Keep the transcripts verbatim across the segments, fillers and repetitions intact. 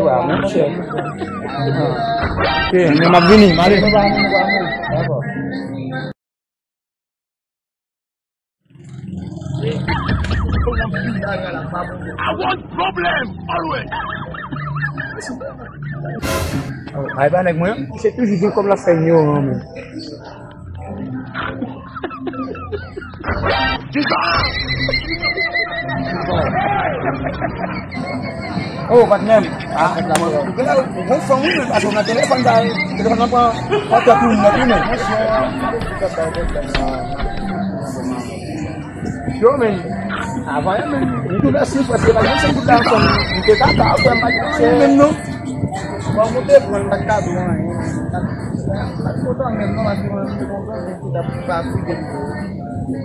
Ewa, monchè. Ok, men m ap vini, m ale. I want problem always. Oh, ay pa nèg mwen, se toujou gen kòb la fè ignoran, men. Oh, patnè m. Ah, ou gen la, ou gon fanm, wi, men, paske nan telefòn, sa, telefòn nan pran, pran tèt moun nèt, wi, men. Yo, men, avan, men, m te vèse, paske pa gen senk goud la ansanm. M te kaka, frè, m pa gen anyen menm, non. Bon, m te pran, m pa t ka di anyen. M pa t, m pa t kontan menm, non, paske mwen, m te kontan.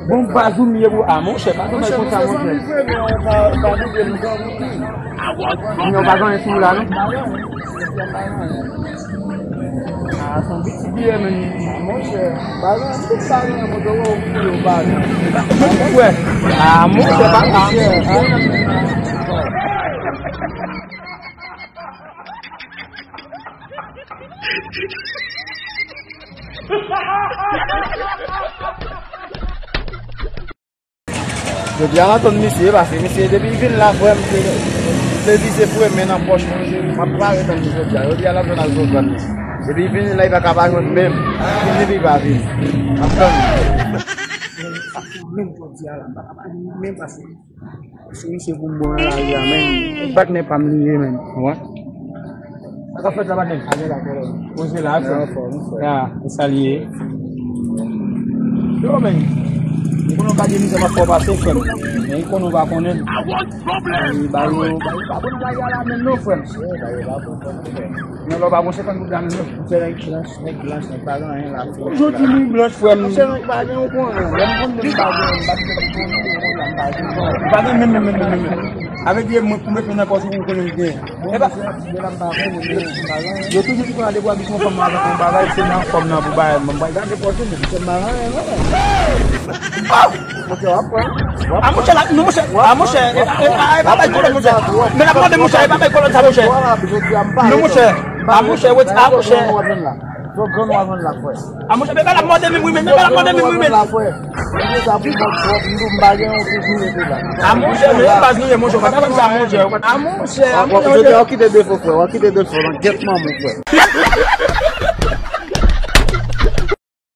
Bon, baz ou m ye pou, ah, monchè, pa travay konsa, monchè. Monchè, monchè, zanmi vre, men ou pa, pa vide m zanmi. Men ou pa gen anyen sou ou la, non? Ah, se yon piti biyè, men, monchè, pa gen anyen, tout sa gen, monchè, ou pou yo, baz. Monchè, ah, monchè, pa, ah, monchè. Jodi a m ap tann misye, paske misye depi l vin la, frè m, se, se vize pou men nan pòch mwen. M ap pare tann li jodi a. Jodi a l ap jwenn ak zògàn li. Depi l vin la, li pa ka pa jwenn menm. Vin depi li pa vin. M ap tann li. Menm jodi a la, m pa ka pa vin menm paske. Se misye pou m bon nan lari a, men. Patnè pa m li ye, men. Wè. Sa k ap fèt la, patnè? Alè la, frè. Poze la, frè. Anfòm, frè. Ya, e sa l ye. Yo, men. Ou konnen w ka gen mizè m ap fè w pase, frè m. Men ou konnen w pa konnen. E, ba yo, ba yo pa konn bagay la menm non, frè m. Ba yo pa konn, frè m. Men lè w pa gon senkant goud la menm non. Monchè, nèg blanch, nèg blanch, nèg pa gen anyen la, frè. Jodi nou blanch, frè m. Monchè, nèg pa gen, ou konnen. Lè m konn menm pa gen, m pa t menm konnen, konn la, m pa gen. M pa gen menm, menm, menm, menm, menm. Avèk vye mwen, pou mete nan kò sou ou konnen l gen. Bon, e pa, monchè, m pa konnen, men, m pa gen anyen. Yo toujou di konn a depi w abitye yon fanm avèk yon bagay, se nan fanm nan pou bagay, mwen m pa gade pòch ou, men. Monchè, m pa gen anyen, non. Oh! Monchè, w ap pran. W ap pran. A monchè la, non, monchè. A monchè, e, e, e, e pa bay kolòn, monchè. Men l ap mande, monchè, e pa bay kolòn sa, monchè. Non, monchè. A monchè, wè, a monchè. A monchè, men l ap mande menm, wi, men, men l ap mande menm, wi, men. A monchè, men baz nou ye, monchè. Ou pa ta fè sa, monchè. A monchè, a monchè. W ap kite defo, frè. W ap kite defo nan gèt manman, frè.